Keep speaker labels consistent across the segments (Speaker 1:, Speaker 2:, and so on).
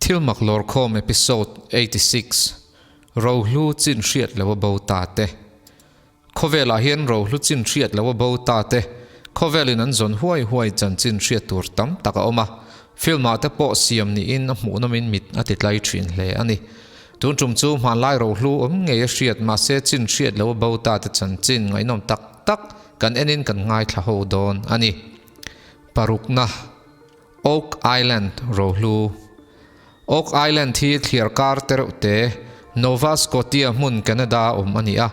Speaker 1: Thilmak Lawrkhawm Episode 86, Rohlu chin hriat lo a bo ta te. Khawvelah hian rohlu chin hriat lo a bo ta te, khawvelin an zawn huai huai chanchin hriat tur tam tak a awm a, film-ah te pawh siam niin a hmuhnawmin mit a ti tlai thin hle a ni. Tun tum chu hmanlai rohlu awm ngei a hriat mahse chin hriat lo a bo ta te chanchin ngaihnawm tak tak kan enin kan ngaithla ho dawn a ni. Parukna. Oak Island rohlu. Oak Island hi thliar kar te reuh te, Nova Scotia hmun Canada awm a ni a.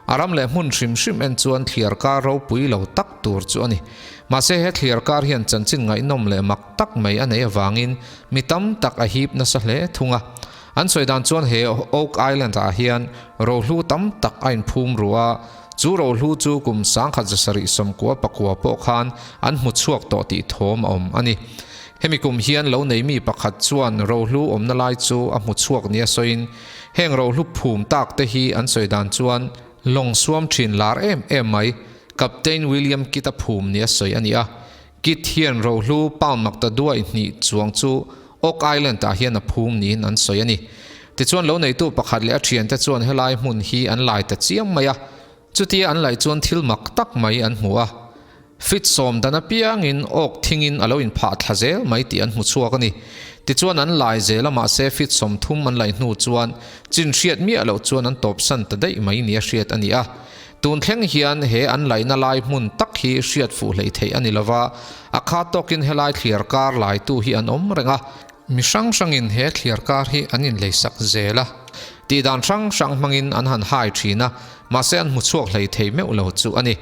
Speaker 1: A ram leh hmun hrim hrim en chuan thliar kar ropui lo tak tur chu a ni. Mahse he thliar kar hian chanchin ngaihnawm leh mak tak mai a neih avangin mi tam tak a hip nasa hle thung a. An sawi dan chuan he Oak Island ah hian rohlu tam tak a inphum ru a, Chu rohlu chu kum 1799 pawh khan an hmu chhuak tawh tih thawm a awm a ni. Hemi kum hian lo nei mi pakhat chuan rohlu awmna lai chu a hmu chhuak nia sawiin, heng rohlu phum tak te hi an sawi dan chuan lawng suam thin lar em em mai, Captain William Kidd-a phum nia sawi a ni a. Kidd hian rohlu pound makta duai hnih chuang chu Oak Island ah hian a phum niin an sawi a ni. Tichuan lo neitu pakhat leh a thiante chuan helai hmun hi an lai ta chiam mai a, chutia an laih chuan thil mak tak mai an hmu a. Fit sawm dan apiangin awk thingin a lo inphah thla zel mai tih an hmu chhuak a ni. Tichuan an lai zel a mahse fit 30 an laih hnu chuan chin hriat miah loh chuan an tawpsan ta daih mai nia hriat a ni a. Tun thleng hian he an laihna lai hmun tak hi hriat fuh hleih theih a ni lova, a kha tawkin helai thliar kar laitu hi an awm reng a. Mi hrang hrangin he thliar kar hi an inleisak zel a, tih dan hrang hrang hmangin an han hai thin a, mahse an hmu chhuak hlei thei meuh lo chu a ni.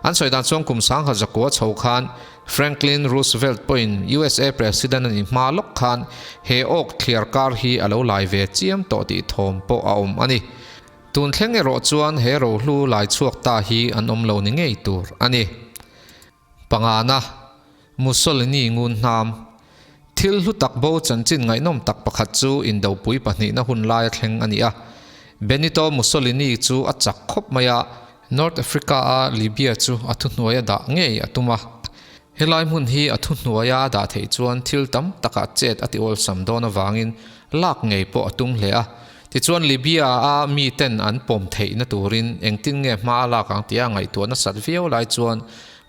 Speaker 1: An sawi dan chuan kum 1900 chho khan Franklin Roosevelt pawhin USA President a nih hma lawk khan he awk thliar kar hi a lo lai ve chiam tawh tih thawm pawh a awm a ni. Tun thleng erawh chuan he rohlu lai chhuak ta hi an awm lo ni ngei tur a ni. Pangana, Mussolini ngun hnam. Thil hlu tak bo chanchin ngaihnawm tak pakhat chu indopui pahnihna hun laia thleng a ni a. Benito Mussolini chu a chak khawp mai a, North Africa-a Libya chu a thuhnuaia dah ngei a tum a. Helai hmun hi a thuhnuaia a dah theih chuan thil tam takah chet a ti awlsam dawn avangin lak ngei pawh a tum hle a. Tichuan Libya-a miten an pawm theihna turin engtin nge hma a lak ang tia ngaihtuah nasat viau lai chuan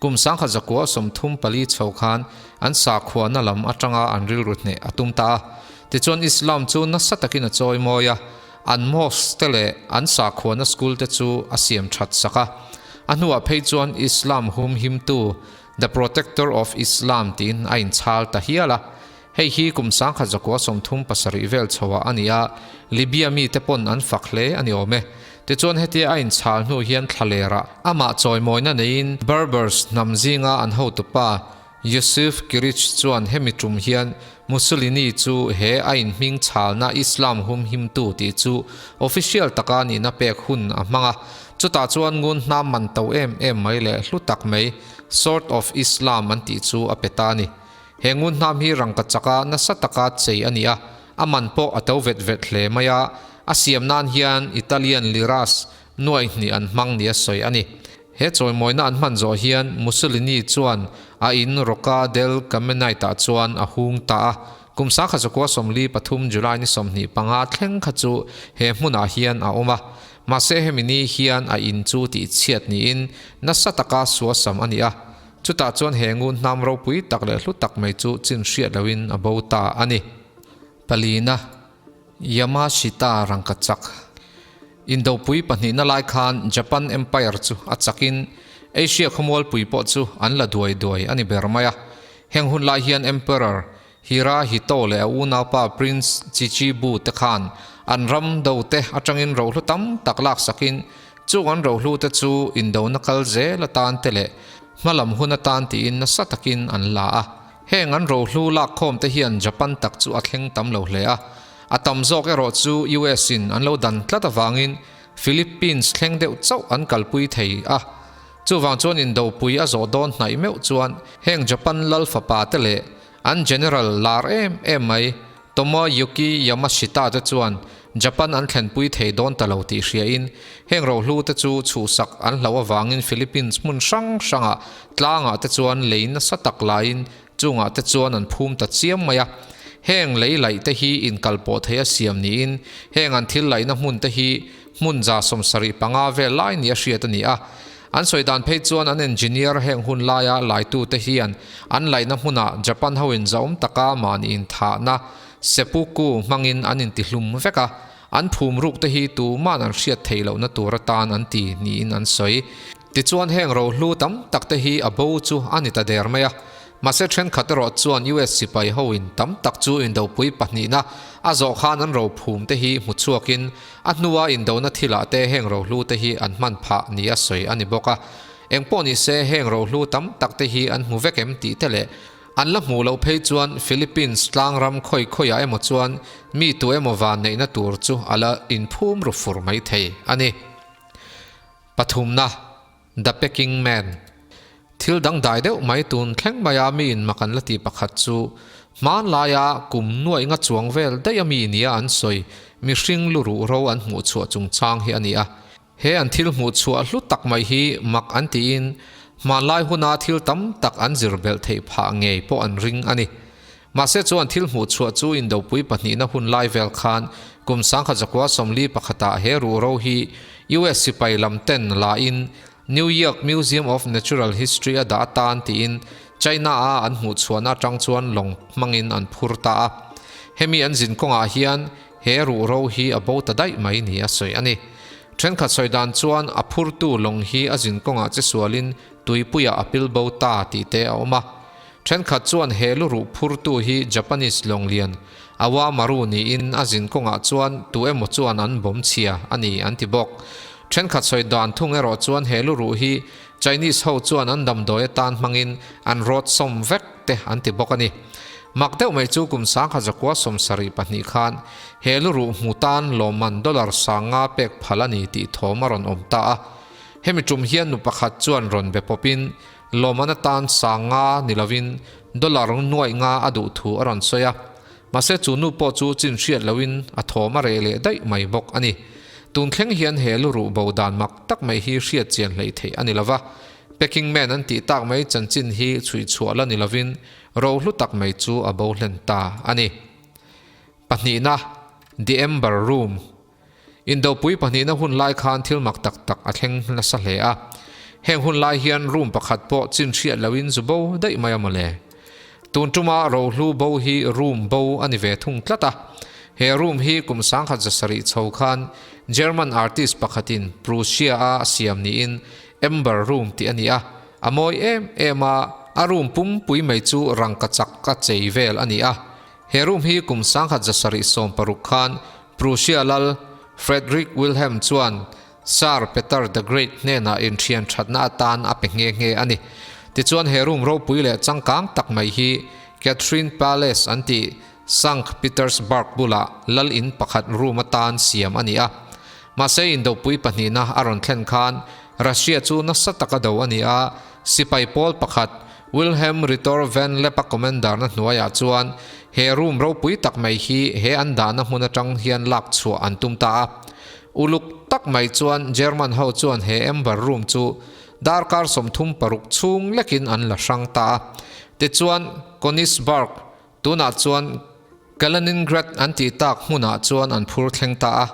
Speaker 1: kum 1934 chho khan an sakhuana lam atanga an rilru hneh a tum ta a. Tichuan Islam chu nasa takin a chawi mawi a, an mosque te leh an sakhuana school te chu a siam that sak a. A hnuah phei chuan Islam humhimtu, The Protector of Islam tiin a inchhal ta hial a. Hei hi kum 1937 vel chhoah a ni a, Libya mite pawn an fak hle a ni awm e. Tichuan hetia a inchhal hnu hian thlalerah amah chawimawina neiin Berbers hnam zinga an hotupa Yusuf Kirich chuan hemi tum hian Mussolini chu he a inhming chhalna Islam humhimtu tih chu official taka nihna pek hun a hmang a, chutah chuan ngun hnam man to em em mai leh hlu tak mai Sword of Islam an tih chu a pe ta a ni. He ngun hnam hi rangka chaka nasa taka chei a ni a, a man pawh a to vet vet hle mai a, a siam nan hian Italian liras nuai hnih an hmang nia sawi a ni. He chawimawina an hman zawh hian Mussolini chuan a in Rocca del Camenite-ah chuan a hung ta a, kum 1943 July ni 25 thleng kha chu he hmunah hian a awm a, mahse hemi ni hian a in chu tihchhiat niin nasa taka suasam a ni a. Chutah chuan he ngun hnam ropui tak leh hlu tak mai chu chin hriat lohin a bo ta a ni. Palina, Yamashita rangka chak. Indopui pahnihna lai khan Japan Empire chu a chakin Asia khawmualpui pawh chu an la duai duai a ni ber mai a. Heng hun lai hian Emperor Hirahito leh a unaupa Prince Chichibu te khan an ram do te atangin rohlu tam tak laksakin chung an rohlu te chu indona kal zel atan te leh hmalam hun atan tiin nasa takin an la a. Heng an rohlu lakkhawm te hian Japan tak chu a thleng tam lo hle a. A tam zawk erawh chu US in an lo dan tlat avangin Philippines thleng deuh chauh an kalpui thei a. Chuvang chuan indopui a zawh dawn hnaih meuh chuan heng Japan lal fapa te leh An General lar em em mai, Tomoyuki Yamashita te chuan Japan an thlenpui thei dawn ta lo tih hriain, heng rohlu te chu chhuhsak an hlauh avangin Philippines hmun hrang hrangah tlangah te chuan lei nasa tak laiin chungah te chuan an phum ta chiam mai a. Heng lei laih te hi inkalpawh theia siam niin heng an thil laihna hmun te hi hmun 75 vel lai nia hriat a ni a. An sawi dan phei chuan an engineer heng hun laia laitute hian an laihna hmunah Japan hoin zahawm taka mahni inthahna seppuku hmangin an intihlum vek a, an phum ruk te hi tuman an hriat theih lohna tur atan an ti niin an sawi. Tichuan heng rohlu tam tak te hi a bo chu a ni ta der mai a. Mahse thenkhat erawh chuan US sipai hoin tam tak chu indopui pahnihna a zawh khan an rophum te hi hmu chhuakin a hnua indona thilah te heng rohlu te hi an hman phah nia sawi a ni bawk a. Engpawh nise heng rohlu tam tak te hi an hmu vek em tih te leh an la hmuh loh phei chuan Philippines tlangram khawi khawiah emaw chuan mi tu emaw van neihna tur chu a la inphum ru fur mai thei a ni. Pathumna. The Peking Man. Thil dangdai deuh mai tun thleng maia mi in mak an la ti pakhat chu hmanlaia kum nuaih nga chuang vel daih a mi nia an sawi mihring lu ruh ro an hmuh chhuah chungchang hi a ni a. He an thil hmuh chhuah hlu tak mai hi mak an tiin hmanlai huna thil tam tak an zir belh theih phah ngei pawh an ring a ni. Mahse chu an thil hmuh chhuah chu Indopui pahnihna hun lai vel khan kum 1941 ah he ruhro hi US sipai lam ten la in New York Museum of Natural History a dah atan tiin China a an hmuh chhuahna atang chuan lawng hmangin an phur ta a. Hemi an zin kawngah hian he ruhro hi a bo ta daih mai ni a sawi a ni. Thenkhat sawi dan chuan a phurtu lawng hi a zin kawngah che sualin tuipuiah a pil bo ta tih te a awm a. Thenkhat chuan he lu ruh phurtu hi Japanese lawng lian Awa Maru niin a zin kawngah chuan tu emaw chuan an bawm chhia a ni an ti bawk. Thenkhat sawi dan thung erawh chuan he lu ruh hi Chinese ho chuan an damdawi atan hmangin an rawt sawm vek te an ti bawk a ni. Mak deuh mai chu kum 1972 khan he lu ruh hmu tan lawmman dollar 5000 pek phal a ni tih thawm a rawn awm ta a. Hemi tum hian nu pakhat chuan rawn be pawpin Lawmman atan 5000 ni lovin dollar nuaih nga a duh thu a rawn sawi a, mahse chu nu pawh chu chin hriat lohin a thawm a reh leh daih mai bawk a ni. Tun thleng hian he lu ruh bo dan mak tak mai hi hriat chian hleih theih a ni lova, Peking Man an tih tak mai chanchin hi chhuih chhuah la ni lovin rohlu tak mai chu a bo hlen ta a ni. Pahnihna, The Amber Room. Indopui pahnihna hun lai khan thil mak tak tak a thleng nasa hle a. Heng hun lai hian room pakhat pawh chin hriat loin zu bo daih mai a mawle. Tun tuma rohlu bo hi room bo a ni ve thung tlat a. He room hi kum 1700 chho khan German artist pakhatin Prussia-a a siam niin Amber Room tih a ni a. A mawi em em a, a room pumpui mai chu rangkachak a chei vel a ni a. He room hi kum 1760 khan Prussia lal Frederick Wilhelm chuan Tsar Peter the Great hnenah inthian thatna atan a pe nghe nghe a ni. Tichuan he room ropui leh changkang tak mai hi Catherine Palace an tih Sankt Petersburg bulah lal in pakhat room atan siam a ni a. Mahse indopui pahnihna a rawn thlen khan Russia chu nasa taka do a ni a, sipai pawl pakhat Wilhelm Ritter van Lepp-a commander-na hnuaiah chuan he room ropui tak mai hi he an dahna hmun atang hian lak chhuah an tum ta a. Uluk tak mai chuan German ho chuan he Amber Room chu darkar 36 chhung lekin an la hrang ta a. Tichuan, Konisberg, tunah chuan Kaliningrad an tih tak hmunah chuan an phur thleng ta a.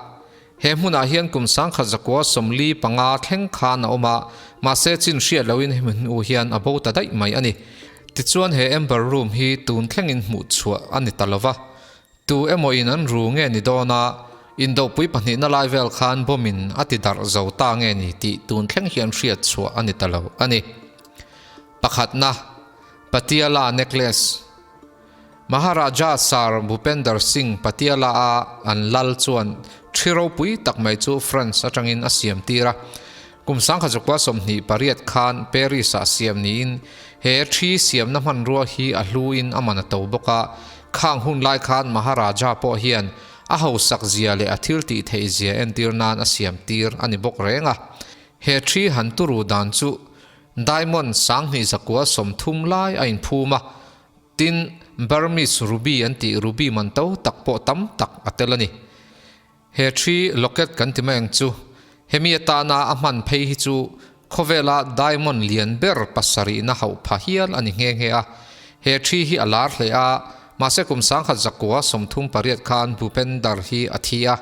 Speaker 1: He hmunah hian kum 1945 thleng khan a awm a, mahse chin hriat loin hemi hnu hian a bo ta daih mai a ni. Tichuan he Amber Room hi tun thlengin hmuh chhuah a ni ta lova. Tu emaw in an ru nge ni dawn a, indopui pahnihna lai vel khan bomb in a ti darh zo ta nge ni tih tun thleng hian hriat chhuah a ni ta lo a ni. Pakhatna, Patiala Necklace. Maharaja Sir Bhupender Singh Patiala-a an lal chuan thi ropui tak mai chu France atangin a siam tir a. Kum 1928 khan Paris-ah siam niin he thi siamna hmanrua hi a hluin a man a to bawk a. Khang hun lai khan Maharaja pawh hian a hausak zia leh a thil tih theih zia entir nan a siam tir a ni bawk reng a. He thi han turu dan chu diamond 2130 lai a inphum a. Tin, Burmese Ruby an tih Ruby man to tak pawh tam tak a tel a ni. He thi locket kan ti mai ang chu, hemi atana a hman phei hi chu khawvela diamond lian ber pasarihna hauh pha hial a ni nghe nghe a. He thi hi a lar hle a, Mahse kum 1938 khan Bhupender hi a thi a,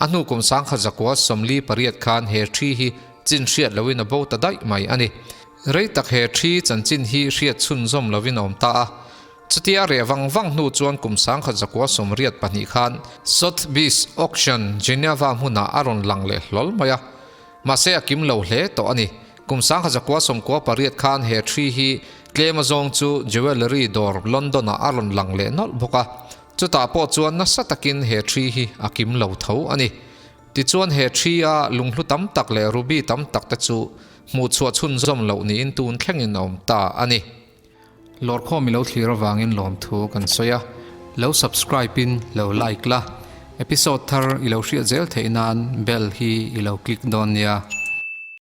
Speaker 1: a hnu kum 1948 khan he thi hi chin hriat loin a bo ta daih mai a ni. Rei tak he thi chanchin hi hriat chhunzawm loin a awm ta a. Chutia reh vang vang hnu chuan kum 1982 khan Sotheby's Auction Geneva hmunah a rawn lang leh hlawl mai a. Mahse a kim lo hle tawh a ni. Kum 1998 khan he thi hi tlem azawng chu jewellery dawr London ah a rawn lang leh nawlh bawk a. Chutah pawh chuan nasa takin he thi hi a kim lo tho a ni. Tichuan he thi a lunghlu tam tak leh ruby tam tak te chu hmuhchhuah chhunzawm loh niin tun thlengin a awm ta a ni. Lawrkhawm i lo thlir avangin lawmthu kan sawi a, lo subscribe in lo like la, episode thar i lo hriat zel theih nan bell hi i lo click dawn nia.